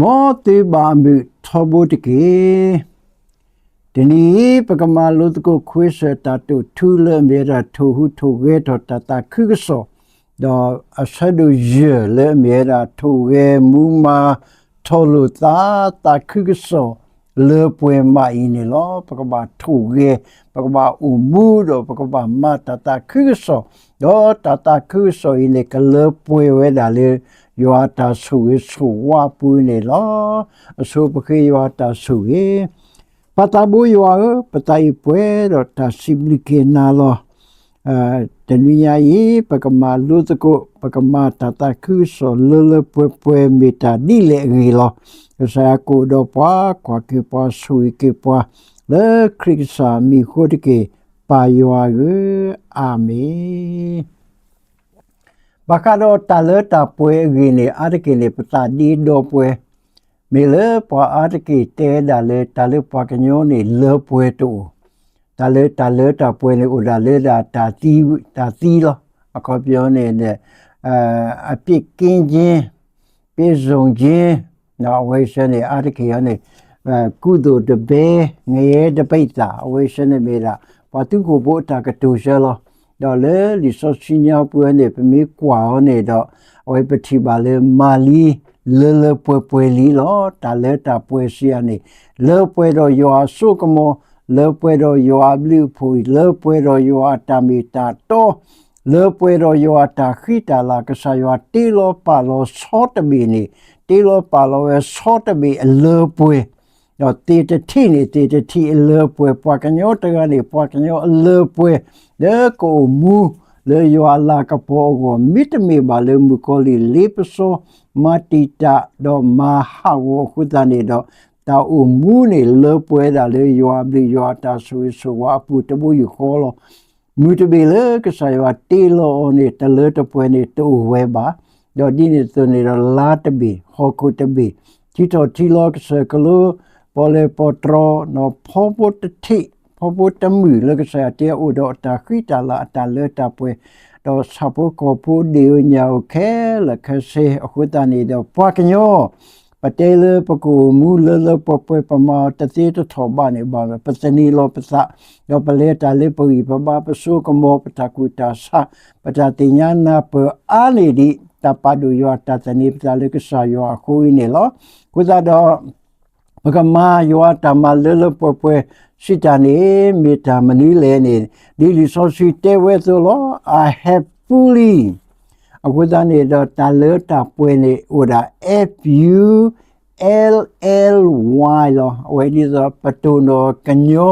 မ်သုဘၣ်အမုာ်ထီဘိတက့ၢ်. တနံၤအံၤ ပကမၤလိသကိးခွဲးစၢၤတၢ်တိာ်ထူလၢအမ့ၢ်ဝဲဒၣ်ထိၣ်ဟူးထိၣ်ဂဲၤထီၣ်တၢ်သးခုကစီၣ်, ဒီးအဆၢဒိၣ်ယဲၢ်လၢအမ့ၢ်ဝဲဒၣ်ထိၣ်ဂဲၤမူမၤထီၣ်လိာ်သးသးခုကစီၣ်လၢပှဲၤမးအံၤန့ၣ်လီၤ. ပကဘၣ်ထိၣ်ဂဲၤ, ပကဘၣ်အိၣ်မူဒီးပကဘၣ်မၤတၢ်သးခုကစီၣ်, ဒီးတၢ်သးခုကစီၣ်အံၤန့ၣ် ကလၢပှဲၤဝဲဒၣ်လၢ ယွၤအတၢ်ဆိၣ်ဂ့ၤဆိၣ်ဝါအပူၤန့ၣ်လီၤ. အဆိပဃ့ယွၤအတၢ်ဆိၣ်ဂ့ၤ ပၢ်သးဘိယွၤဧၢ, ပသးအံၤပှဲၤဒီးတၢ်စံးဘျုးက့ၤနၤလီၤ. တနံၤညါအံၤ ပကမၤလိသကိး ပကမၤတၢ်သးခုကစီၣ်လၢလၢပှဲၤပှဲၤ မ့ၢ်တၢ်ဒ်လဲၣ်အဂ့ၢ်လီၤ. ကစၢ်ယွၤကအိၣ်ဒီးပှၤ, ကွၢ်က့ၤပှၤ, ဆိၣ်ဂ့ၤက့ၤပှၤ, လၢခရံာ်ကစၢ်အမံၤအဃိတက့ၢ်, ပၢ်ယွၤဧၢ, အၤမ့ၣ်. ဘၣ်ဃးဒီးတၢ်လၢတၢ်ပှဲၤအဂ့ၢ်န့ၣ် အါတက့ၢ်န့ၣ် ပသးဒ့ဒီပှဲၤ, မ့ၢ်လၢပှၤအါတက့ၢ်တဲဒၣ်လၢ တၢ်လၢပှၤကညီန့ၣ် လၢပှဲၤတအိၣ်, တၢ်လၢတၢ်လၢတၢ်ပှဲၤန့ၣ် အိၣ်ဒၣ်လၢဒၣ်တၢ်သံ, တၢ်သံလီၤ. အခီပညီန့ၣ် အပြစ်ကင်းခြင်း, ပြစ်ဆုံးခြင်း, အဝဲဆၢန့ၣ် အါတက့ၢ်အီၤန့ၣ် ကုသိုလ်တဘဲ, ငရဲတပိတ်သာ, အဝဲဆၢန့ၣ်မ့ၢ်ဒၣ် ပှၤသူခိၣ်ဖိအတၢ်ကတိၤဆၢလီၤ. ဒီးလၢလံာ်စီဆှံညါပူၤန့ၣ် ပမ့ၢ်ကွၢ်အီၤန့ၣ်ဒီး အဝဲပထံၣ်ဘၣ်လၢမၤလံ လၢလၢပှဲၤပှဲၤလံလီၤ. တၢ်လၢတၢ်ပှဲၤစံးယၤန့ၣ် လၢပှဲၤဒီးယွၤအစိကမီၤ, လၢပှဲၤဒီးယွၤအဘျုးအဖှိၣ်, လၢပှဲၤဒီးယွၤအတၢ်မ့ၢ်တၢ်တီ, လၢပှဲၤဒီးယွၤအတၢ်ဃံတၢ်လၤ, ကစၢ်ယွၤတ့လီၤပာ်လီၤဆီတဘ့ၣ်န့ၣ် တ့လီၤပာ်လီၤဝဲဆီတဘ့ၣ်အလၢပှဲၤ, ဒီးသ့ၣ်တထံၣ်န့ၣ် သ့ၣ်တထံၣ်အလၢပှဲၤ, ပှၤကညီတဂၤန့ၣ် ပှၤကညီအလၢပှဲၤ, လၢကအိၣ်မူလၢယွၤအလၤကပီၤအဂီၢ်, မ့တမ့ၢ်ဘၣ်လၢမုၣ်ကီၤလံၢ်လ့ပစီ မၤတံာ်တာ် ဒီးမၤဟးဂီၤအဃိသတးန့ၣ်ဒီး တၢ်အိၣ်မူန့ၣ်လၢပှဲၤဒၣ်လၢယွၤအဘျုးယွၤအတၢ်ဆိၣ်ဂ့ၤဆိၣ်ဝါအပူၤတဘိယူၢ်ဃီလီၤ. မုၢ်တဘ့ၣ်လၢကစၢ်ယွၤတ့လီၤအီၤန့ၣ် တလၢတပှဲၤန့ၣ်တအိၣ်ဝဲဘၣ်. ဒီးဒ်န့ၣ်အသိးန့ၣ်ဒီး လါတဘ့ၣ်, ဟီၣ်ခိၣ်တဘ့ၣ်, ထံထီၣ်ထံလီၤကစၢၢ်ကလိ ပီၣ်လဲၣ်ပီၣ်တြီၤ, ဖီဖိတထံၣ်, ဖီဖိတမုၢ်လၢကစၢ်ယွၤတ့အအိၣ်ဒီးအတၢ်ဃံတၢ်လၤအတၢ်လၢတၢ်ပှဲၤ, ဒီးဆၣ်ဖိကီၢ်ဖိဒ့ၣ်ဧိၤညၣ်ဧိၤခဲလၢာ်ခဲဆ့အဃိသတးန့ၣ်ဒီး ပှၤကညီ ပတဲလၢပကအိၣ်မူလၢလၢပှဲၤပှဲၤ ပမၤအီၤတသ့တထီၣ်ဘၣ်န့ၣ်ဘၣ်, ပသန့ၤလီၤပသး, ဒီးပလဲၤတၢ်လၢပဂံၢ်ပဘါ ပစိကမီၤ ပတၢ်ကူၣ်တၢ်ဆး, ပတၢ်သ့ၣ်ညါနၢ်ပၢၢ်အါန့ၢ်ဒံး တၢ်ပာ်ဒိၣ်ယွၤတၢ်သန့ၤပသးလၢကစၢ်ယွၤအဃိအံၤန့ၣ်လီၤ. အဃိသတးဒီး ပကမၤယွၤတၢ်မၤလၢလၢပှဲၤပှဲၤစံးတၢ်န့ၣ် မ့ၢ်တၢ်မနုၤလဲၣ်န့ၣ် ဒ်လံာ်စီဆှံတဲဝဲအသိးလီၤ. I have fully အဃိသတးန့ၣ်ဒီး တၢ်လၢတၢ်ပှဲၤန့ၣ် အိၣ်ဒၣ် F U L L Y လီၤ. အဝဲဒ်သိးပတိၢ်န့ၢ်အီၤကညီ,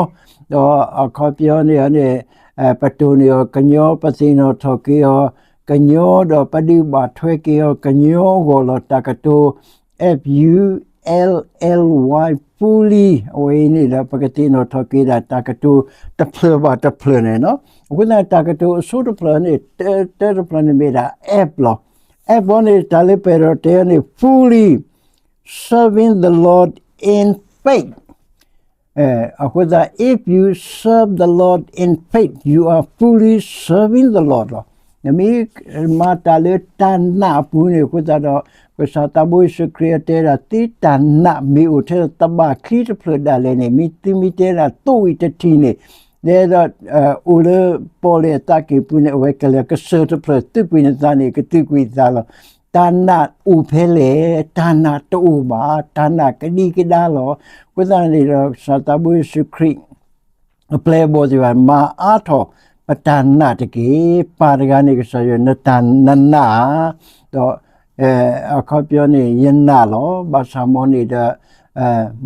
ဒီးအခီပညီန့ၣ်န့ၣ် ပတိၢ်န့ၢ်အီၤကညီ, ပသ့ၣ်နီၣ်ထီၣ်က့ၤအီၤကညီ, ဒီးပဒုးဘၣ်ထွဲက့ၤအီၤကညီအဂီၢ်လီၤ. တၢ်ကတိၤ F U L L Y fully အဝဲအံၤန့ၣ်ဒီး ပကသ့ၣ်နီၣ်ထီၣ်က့ၤဒၣ်တၢ်ကတိၤတဖျၢၣ်ဘၣ်တဖျၢၣ်န့ၣ်လီၤ. အဃိသတး တၢ်ကတိၤအဆိတဖျၢၣ်န့ၣ် တၢတဖျၢၣ်န့ၣ်မ့ၢ်ဒၣ် F လီၤ. F အီၤန့ၣ် တၢ်လၢပအဲၣ်ဒိးတဲအီၤန့ၣ် fully serving the Lord in faith. အဃိသတး if you serve the Lord in faith, you are fully serving the Lord လီၤ. နမ့ၢ်မၤတၢ်လၢတၢ်နာ်အပူၤန့ၣ် အဃိသတးဒီး ကစၢ်သးဘိယ့ၣ်ၡူးခရံာ်အတဲဒၣ် သုတၢ်နာ်မ့ၢ်အိၣ်ထဲသဘၣ်ချံတဖျၢၣ်ဒၣ်လဲာ်န့ၣ် မ့ၢ်သုမ့ၢ်တဲဒၣ်သိၣ်ဝံၤတထံၣ်န့ၣ် တဲဒီး အိၣ်လၢပီၣ်လဲၣ်အသးကံၢ်ပူၤန့ၣ် အဝဲကလဲၤကစၢၢ်တဖျၢၣ် သုးကွံာ်နသးန့ၣ် ကသုးကွံာ်သးလီၤ. တၢ်နာ်အိၣ်ဖဲလဲၣ်, တၢ်နာ်တအိၣ်ဘၣ်, တၢ်နာ်ကဒံကဒါလီၤ. အဃိသတးန့ၣ်ဒီး ကစၢ်သးဘိယ့ၣ်ၡူးခရံာ် အပျဲၢ်အဘီၣ်သ့ၣ်တဖၣ် မၤအါထီၣ်ပတၢ်နာ်တက့ၢ်. ပၢ်တဂၤန့ၣ် ကစၢ်ယွၤ နတၢ်နနာ်ဧါ, ဒီး အခီပညီန့ၣ် ယနာ်လီၤ. ဘၣ်ဆၣ်မ်န့ၣ်ဒီး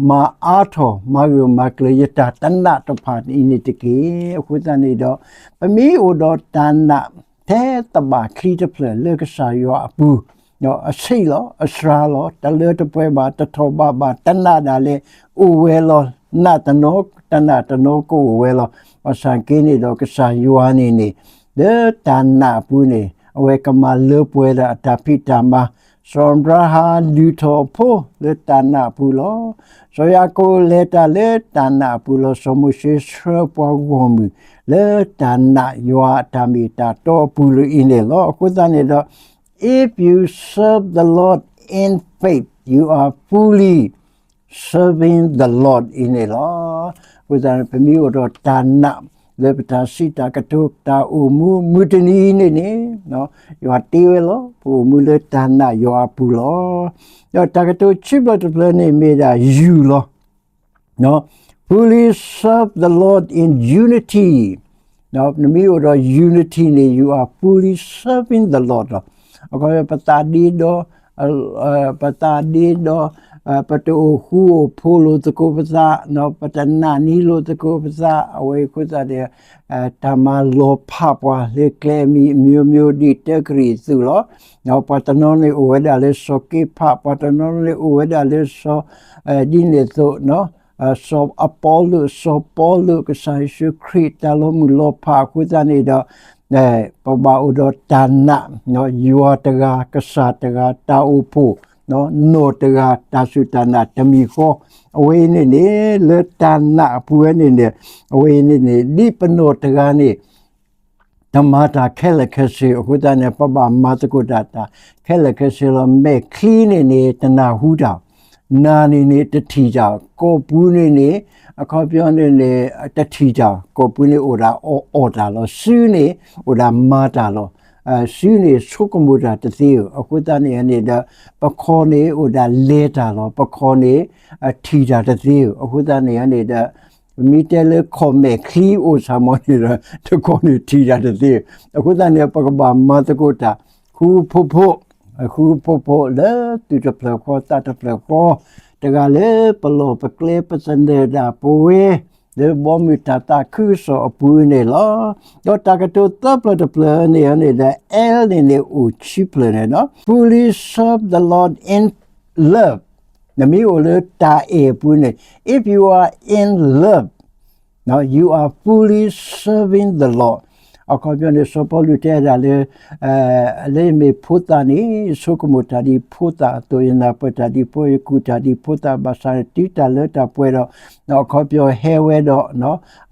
မၤအါထီၣ် မၤဂၢၢ်မၤကျၢၤယတၢ်တနာ်တဖၣ်အံၤန့ၣ်တက့ၢ်. အဃိသတးန့ၣ်ဒီး ပမ့ၢ်အိၣ်ဒီးတၢ်နာ်ထဲသဘၣ်ချံတဖျၢၣ်လၢကစၢ်ယွၤအပူၤ ဒီးအဆံးလီၤ, အစှၤလီၤ, တလၢတပှဲၤဘၣ်, တထီၣ်ဘးဘၣ်, တနာ်ဒၣ်လဲာ် အိၣ်ဝဲလီၤ. နာ်တနီၤ တနာ်တနီၤကအိၣ်ဝဲလီၤ. ဘၣ်ဆၣ်က့န့ၣ်ဒီး ကစၢ်ယွၤန့ၣ်န့ၣ် လၢတၢ်နာ်အပူၤန့ၣ် အဝဲကမၤလၢပှဲၤဒၣ်အတၢ်ဖံးတၢ်မၤ, စီၤအၤဘြၤဟၣ်လုၢ်ထီၣ်အဖိလၢတၢ်နာ်အပူၤလီၤ. စီၤယၤကိာ်လဲၤတၢ်လၢတၢ်နာ်အပူၤလီၤ. စီၤမိၤၡ့ဆှၢပှၤဂီၢ်မုၢ်လၢတၢ်နာ်ယွၤအတၢ်မ့ၢ်တၢ်တီအပူၤလၢအံၤန့ၣ်လီၤ. အဃိသတးန့ၣ်ဒီး if you serve the Lord in faith, you are fully serving the Lord အံၤန့ၣ်လီၤ. အဃိသတးန့ၣ် ပမ့ၢ်အိၣ်ဒီးတၢ်နာ်လၢပတၢ်စံးတၢ်ကတိၤ ပတၢ်အိၣ်မူမုၢ်တနံၤအံၤန့ၣ်န့ၣ် ယွၤတ့ဝဲလီၤ. ပအိၣ်မူလၢတၢ်နာ်ယွၤအပူၤလီၤ. ဒီးတၢ်ကတိၤခံဖျၢၣ်တဖျၢၣ်န့ၣ်မ့ၢ်ဒၣ် you လီၤ. fully serve the Lord in unity. နမ့ၢ်အိၣ်ဒီး unity န့ၣ် you are fully serving the Lord လီၤ. အခီပညီ ပသးဒ့ဒီ ပသးဒ့ဒီ ပတအိၣ်ဃူအိၣ်ဖိးလိာ်သကိးပသး, ပတနာ်န့ၢ်လိာ်သကိးပသး, အဝဲအံၤအဃိသတးန့ၣ် တၢ်မၤလီၤဖးပှၤလၢကျဲအံၤ မျိုးမျိုး ဒ်တၢကရံၣ်အသိးလီၤ. ပှၤတနီၤန့ၣ်အိၣ်ဝဲဒၣ်လၢစီၤက့ဖး, ပှၤတနီၤန့ၣ်အိၣ်ဝဲဒၣ်လၢစီၤ ဒ်န့ၣ်အသိး စီၤအပီလူး, စီၤပီလူး, ကစၢ်ယ့ၣ်ၡူးခရံာ်တၢ်လီၤမုၢ်လီၤဖးအဃိသတးန့ၣ်ဒီး ပဘၣ်အိၣ်ဒီးတၢ်နာ် ယွၤတဂၤ, ကစၢ်တဂၤ, တၢ်အိၣ်ဖှိၣ် နီၢ်တဂၤ, တၢ်စူၢ်တၢ်နာ်တမံၤဃီ, အဝဲအံၤန့ၣ်န့ၣ် လၢတၢ်နာ်အပူၤဝဲန့ၣ်န့ၣ် အဝဲအံၤန့ၣ်န့ၣ် ဒ်ပနီၢ်တဂၤန့ၣ် တမၤတၢ်ခဲလၢာ်ခဲဆ့အဃိသတးန့ၣ် ပဘၣ်မၤသကိးတၢ် တၢ်ခဲလၢာ်ခဲဆ့လီၤ. မဲာ်ချံန့ၣ်န့ၣ် တနၢ်ဟူတၢ်, နၤန့ၣ်န့ၣ် တထံၣ်တၢ်, ကိာ်ပူၤန့ၣ်န့ၣ် အခီပညီန့ၣ်န့ၣ် တထံၣ်တၢ်, ကိာ်ပူၤန့ၣ်အိၣ်ဒၣ်အီၣ်တၢ်လီၤ. စုန့ၣ်အိၣ်ဒၣ်မၤတၢ်လီၤ. စုန့ၣ်ဆိကမိၣ်တၢ်တသ့ဧိၤ, အဃိသတးန့ၣ်န့ၣ်ဒီး ပခီၣ်န့ၣ်အိၣ်ဒၣ်လဲၤတၢ်လီၤ. ပခီၣ်န့ၣ် ထံၣ်တၢ်တသ့ဧိၤ, အဃိသတးန့ၣ်န့ၣ်ဒီး ပမ့ၢ်တဲလၢခီၣ်မဲာ်ချံအိၣ်ဆၣ်မီၤန့ၣ်ဒီး တခီၣ်န့ၣ်ထံၣ်တၢ်တသ့ဧိၤ, အဃိသတးန့ၣ် ပကဘၣ်မၤသကိးတၢ် ဃူဖိးဖိး, ဃူဖိးဖိးလၢသူၣ်တဖျၢၣ်ဃီသးတဖျၢၣ်ဃီ, တဂၤလၢပလီၢ်ပကျဲပသနၢၣ်ဒၣ်ပဝဲ လၢဘီမုၢ်တၢ်သးခုကစီၣ်အပူၤန့ၣ်လီၤ. ဒီးတၢ်ကတိၤသၢဖျၢၣ်တဖျၢၣ်န့ၣ်န့ၣ်ဒီး L န့ၣ်န့ၣ်အိၣ်ခံဖျၢၣ်န့ၣ်လီၤ. fully serve the Lord in love. နမ့ၢ်အိၣ်လၢတၢ်အဲၣ်အပူၤန့ၣ် if you are in love, you are fully serving the Lord. အခီပညီန့ၣ် စီၤပီလူးတဲဒၣ်လၢ လၢယမ့ၢ်ဖိသၣ်န့ၣ် ယဆိကမိၣ်တၢ်ဒ်ဖိသၣ်အသိး, ယနၢ်ပၢၢ်တၢ်ဒ်ဖိ, ယကူၣ်တၢ်ဒ်ဖိသၣ်, ဘၣ်ဆၣ်န့ၣ် တုၤတၢ်လၢတၢ်ပှဲၤဒီး အခီပညီဟဲဝဲဒီး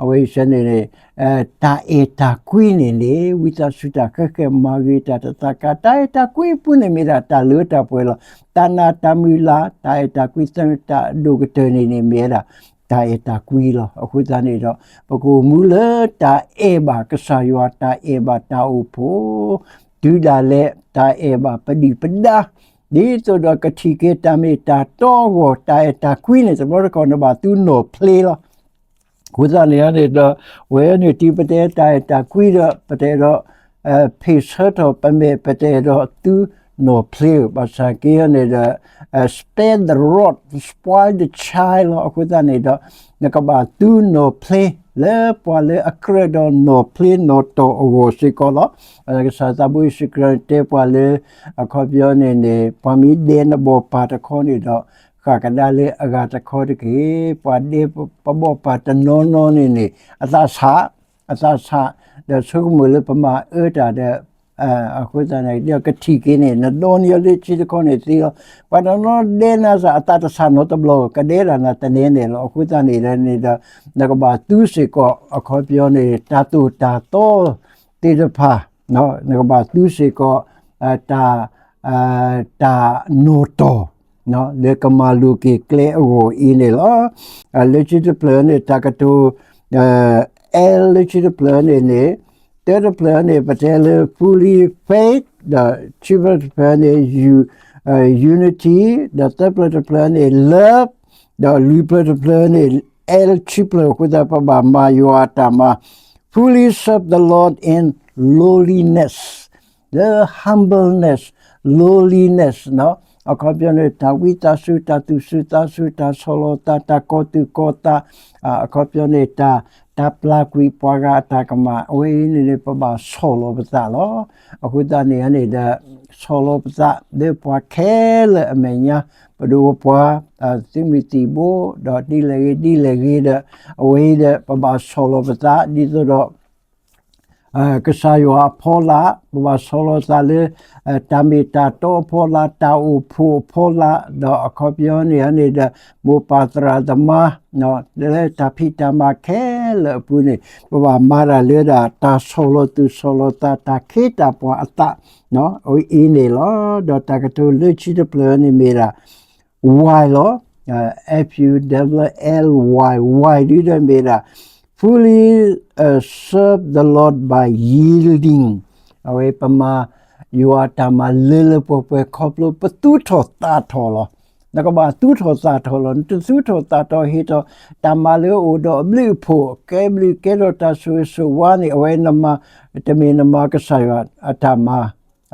အဝဲအံၤန့ၣ်န့ၣ် တၢ်အဲၣ်တၢ်ကွံန့ၣ်န့ၣ် ဝံသးစူၤတၢ်ဃဲဃဲမၤဂ့ၤတၢ်တသးကါ, တၢ်အဲၣ်တၢ်ကွံအပူၤန့ၣ်မ့ၢ်ဒၣ်တၢ်လၢတၢ်ပှဲၤလီၤ. တၢ်နာ်တၢ်မုၢ်လၢ် တၢ်အဲၣ်တၢ်ကွံသၢတၢ်အဒိၣ်ကတၢၢ်န့ၣ်န့ၣ် မ့ၢ်ဝဲဒၣ်တၢ်အဲၣ်တၢ်ကွံလီၤ. အဃိသတးန့ၣ်ဒီး ပကအိၣ်မူလၢတၢ်အဲၣ်ဘၣ်ကစၢ်ယွၤ, တၢ်အဲၣ်ဘၣ်တၢ်အိၣ်ဖှိၣ်, တုၤဒၣ်လဲာ်တၢ်အဲၣ်ဘၣ်ပဒုၣ်ပဒါ, ဒ်သိးဒီးကထံၣ်က့ၤတၢ်မ့ၢ်တၢ်တီအဂီၢ်, တၢ်အဲၣ်တၢ်ကွံန့ၣ် တဘျီတခီၣ်နဘၣ်သူနီၢ်ဖျ့လီၤ. အဃိသတးန့ၣ်န့ၣ်ဒီး ဝဲန့ၣ်တုၤပတအဲၣ်တၢ်အဲၣ်တၢ်ကွံဒီး ပတအဲၣ်ဒိး ဖ့ၣ်ဆၢထီၣ်ပမဲာ်, ပတအဲၣ်ဒိးသူနီၢ်ဖျ့ဧိၤ, ဘၣ်ဆၣ်က့န့ၣ်ဒီး spare the rod, spoil the child လီၤ. အဃိသတးန့ၣ်ဒီး နကဘၣ်သူနီၢ်ဖျ့လၢပှၤလၢအကြၢးဒီးနီၢ်ဖျ့နီၢ်တီၢ်အဂီၢ်စ့ၢ်ကီးလီၤ. ကစၢ်သးဘိယ့ၣ်ၡူးခရံာ်တဲပှၤလၢ အခီပညီန့ၣ်န့ၣ် ပှၤမ့ၢ်ဒဲးနဘီၣ်ပၢ်တခီန့ၣ်ဒီး ဃၣ်ကဒါလၢအဂၤတခီတက့ၢ်. ပှၤဒဲးပဘီၣ်ပၢ်တနီၤနီၤန့ၣ်န့ၣ် အသးဆး, အသးဆး, ဒီးဆိကမိၣ်လၢပမၤအၢတၢ်ဒီး အဃိသတးန့ၣ် ဒီးကထံၣ်က့ၤန့ၣ် နဒီနံၤလၢခံတခီန့ၣ်သ့လီၤ. ပှၤတနီၤဒဲးနၤစ့ၢ် အသးတဆးနီတဘျီ, ကဒဲးဒၣ်နၤတနဲန့ၣ်လီၤ. အဃိသတးန့ၣ်ဒီး နကဘၣ်သူစ့ၢ်ကီး အခီပညီန့ၣ် တၢ်သိၣ်တၢ်သီသ့ၣ်တဖၣ်, နကဘၣ်သူစ့ၢ်ကီး တၢ် တၢ်နီၢ်တီၢ် လၢကမၤလိၤက့ၤကျဲအဂီၢ်အံၤန့ၣ်လီၤ. လၢခံတဖျၢၣ်န့ၣ် တၢ်ကတိၤ အဲ လၢခံတဖျၢၣ်န့ၣ်န့ၣ် တၢတဖျၢၣ်န့ၣ် ပတဲလၢ fully faith, ဒီးခံဖျၢၣ်တဖျၢၣ်န့ၣ် unity, ဒီးသၢဖျၢၣ်တဖျၢၣ်န့ၣ် love, ဒီးလွံၢ်ဖျၢၣ်တဖျၢၣ်န့ၣ် L ခံဖျၢၣ်အဃိသတး ပဘၣ်မၤယွၤအတၢ်မၤ fully serve the Lord in lowliness, လၢ humbleness, lowliness အခီပညီန့ၣ် တၢ်ဝံသးစူၤ, တၢ်သူၣ်စူၤသးစူၤ, တၢ်ဆီၣ်လီၤသး, တၢ်ကီၤသူၣ်ကီၤသး, အခီပညီန့ၣ် တၢ် တၢ်ပျၢ်ကွံာ်ပှၤဂၤအတၢ်ကမၣ်, အဝဲအံၤန့ၣ်န့ၣ် ပဘၣ်ဆီၣ်လီၤပသးလီၤ. အဃိသတးန့ၣ်န့ၣ်ဒီး ဆီၣ်လီၤပသးလၢပှၤခဲလၢာ်အမဲာ်ညါ, ပဒိၣ်ပပှၢ်, သုးမုၢ်သံၣ်ဘိ, ဒီးဒ်လဲၣ်ဂ့ၤဒ်လဲၣ်ဂ့ၤဒီး အဝဲအံၤဒီး ပဘၣ်ဆီၣ်လီၤပသး ဒ်သိးဒီး ကစၢ်ယွၤအဖီလာ်, ပဘၣ်ဆီၣ်လီၤသးလၢ တၢ်မ့ၢ်တၢ်တီအဖီလာ်, တၢ်အိၣ်ဖှိၣ်အဖီလာ်, ဒီးအခီပညီန့ၣ်န့ၣ်ဒီး မိၢ်ပၢ်သရၣ်သမါ လၢတၢ်ဖံးတၢ်မၤခဲလၢာ်အပူၤန့ၣ် ပဘၣ်မၤတၢ်လၢဒၣ် တၢ်ဆီၣ်လီၤသူၣ်ဆီၣ်လီၤသး တၢ်ခ့တၢ်ပှၤအသး အံၤန့ၣ်လီၤ. ဒီးတၢ်ကတိၤလၢခံတဖျၢၣ်န့ၣ်မ့ၢ်ဒၣ် Y လီၤ. F U L L Y, Y ဒ်ဒီးမ့ၢ်ဒၣ် fully serve the Lord by yielding. အဝဲပမၤယွၤတၢ်မၤလၢလၢပှဲၤပှဲၤခီဖျိပသူၣ်ထီၣ်သးထီၣ်လီၤ. နကဘၣ်သူၣ်ထီၣ်သးထီၣ်လီၤ. နတသူၣ်ထီၣ်သးထီၣ်ဟ့ၣ်ထီၣ် တၢ်မၤလၢအိၣ်ဒီးအဘျုးအဖှိၣ် ကဲဘျုးကဲထီၣ်တၢ်ဆိၣ်ဂ့ၤဆိၣ်ဝါန့ၣ် အဝဲနမၤ တမ့ၢ်နမၤကစၢ်ယွၤအတၢ်မၤ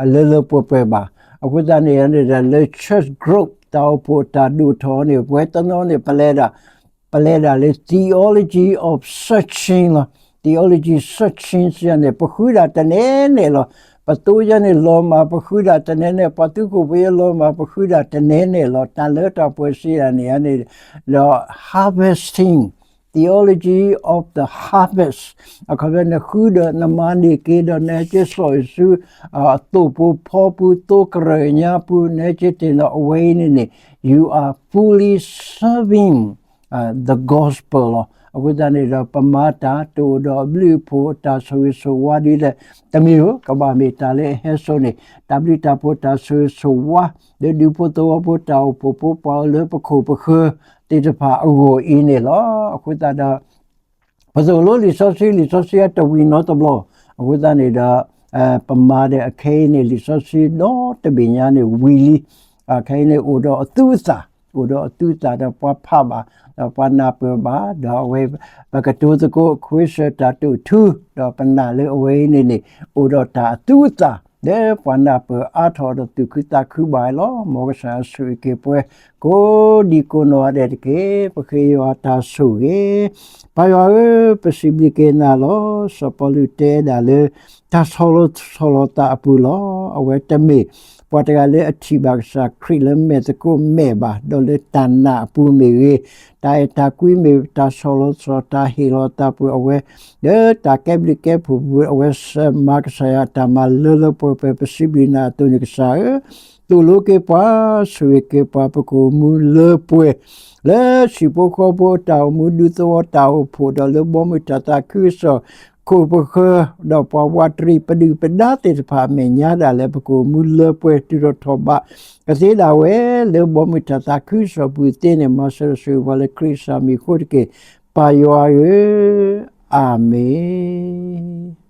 အလၢလၢပှဲၤပှဲၤဘၣ်. အဃိသတးန့ၣ်န့ၣ်ဒီး လၢ church group တၢ်အိၣ်ဖှိၣ်တၢ်ဒိၣ်ထီၣ်န့ၣ် ပဝဲတနီၤန့ၣ် ပလဲၤဒၣ် ပလဲၤဒၣ်လၢ theology of searching လီၤ. Theology searching စံးန့ၣ် ပဃုဒၣ်တနဲန့ၣ်လီၤ. ပသိယဲန့ၣ်လီၤမၢ် ပဃုဒၣ်တနဲန့ၣ်, ပှၤသုးခိၣ်ဖိယဲလီၤမၢ် ပဃုဒၣ်တနဲန့ၣ်လီၤ. တၢ်လၢတၢ်ပှဲၤစံးဒၣ်န့ၣ်န့ၣ်ဒီး harvesting, theology of the harvest အခီပညီ နဃုဒီးနမၤန့ၢ်က့ၤဒီး နဟဲက့ၤစိာ်ဆူ အသိၣ်ပူၤဖီပူၤ သိကရၢၢ်ညါပူၤ နဟဲက့ၤတ့ၢ်နီၤ အဝဲအံၤန့ၣ်န့ၣ် you are fully serving the gospel လီၤ. အဃိသတးန့ၣ်ဒီး ပမၤတၢ်တအိၣ်ဒီးအဘျုးအဖှိၣ် တၢ်ဆိၣ်ဂ့ၤဆိၣ်ဝါဒ်လဲၣ် တမ့ၢ်ဧိၤ ကဘၣ်မ့ၢ်တၢ်လၢအဟဲစိာ်န့ၢ် တၢ်ဘျုးတၢ်ဖှိၣ်တၢ်ဆိၣ်ဂ့ၤဆိၣ်ဝါ လၢဒူဖိသဝီဖိ တၢ်အိၣ်ဖှိၣ်ဖိ ပှၤအိၣ်လၢပခိၣ်ပဃၢၤသ့ၣ်တဖၣ်အဂီၢ်အံၤန့ၣ်လီၤ. အဃိသတးဒီး ပသိၣ်လိလံာ်စီဆှံ လံာ်စီဆှံအတဝံၤနီတဘျီ, အဃိသတးန့ၣ်ဒီး ပမၤဒီးအခဲအံၤန့ၣ် လံာ်စီဆှံဒီတဘ့ၣ်ညါန့ၣ်ဝံၤလံ. အခဲအံၤန့ၣ်အိၣ်ဒီးအသူအသၣ်, အိၣ်ဒီးအသူအသၣ်ဒီးပှၤဖးဘၣ်, ဒီးပှၤနၢ်ပၢၢ်ဘၣ်, ဒီးအဝဲ ပကတိၤသကိး ခွဲးစၢၣ်တၢ်တိာ်ထူ, ဒီးပနာ်လၢအဝဲအံၤန့ၣ်န့ၣ် အိၣ်ဒီးတၢ်အသူအသၣ် လၢပှၤနၢ်ပၢၢ်အါထီၣ်ဒီးသူၣ်ခုသးခုဘၣ်လီၤ. မ်ကစၢ်ယွၤဆိၣ်ဂ့ၤက့ၤပှၤ ကိးဒံကိးနီၢ်ဂၤဒဲးတက့ၢ်. ပဃ့ယွၤတၢ်ဆိၣ်ဂ့ၤ. ပၢ်ယွၤဧၢ, ပစံးဘျုးက့ၤနၤလီၤ. စီၤပီလူးတဲဒၣ်လၢ တၢ်ဆီၣ်လီၤဆီၣ်လီၤသးအပူၤလီၤ. အဝဲတမ့ၢ် ပှၤတဂၤလၢအထံၣ်ဘၣ်ကစၢ်ခရံာ်လၢမဲာ်သကိးမဲာ်ဘၣ်, ဒီးလၢတၢ်နာ်အပူၤမ့ၢ်ဂ့ၤ, တၢ်အဲၣ်တၢ်ကွံမ့ၢ် တၢ်ဆီၣ်လီၤဆီၣ် တၢ်ဟ့ၣ်လီၤသးပူၤ အဝဲ လၢတၢ်ကဲဘျုးကဲဖှိၣ်ပူၤ အဝဲစၢၤမၤကစၢ်ယွၤတၢ်မၤလၢလၢပှဲၤပှဲၤ ပစံးဘျုးနၤအသိးန့ၣ် ကစၢ်ဧၢ, သိၣ်လိက့ၤပှၤ ဆိၣ်ဂ့ၤက့ၤပှၤ ပကအိၣ်မူလၢပှဲၤ လၢဟံၣ်ဖိဃီဖိအတၢ်အိၣ်မူ ဒူသဝီတၢ်အိၣ်ဖှိၣ် ဒီးလၢဘီမုၢ်တၢ်သးခုကစီၣ် ခိၣ်ပဃၢၤ ဒီးပှၤဝးတရံး ပဒုၣ်ပဒါသ့ၣ်တဖၣ်အမဲာ်ညါဒၣ်လဲာ် ပကအိၣ်မူလၢပှဲၤ တုၤထီၣ်ထီၣ်ဘးကသ့ဒၣ်ဝဲ လၢဘီမုၢ်တၢ်သးခုကစီၣ်ပူၤသ့န့ၣ် မၤစၢၤဒီးဆိၣ်ဂ့ၤပှၤလၢခရံာ်ကစၢ်မံၤအဃိတက့ၢ်. ပၢ်ယွၤဧၢ, အၤမ့ၣ်.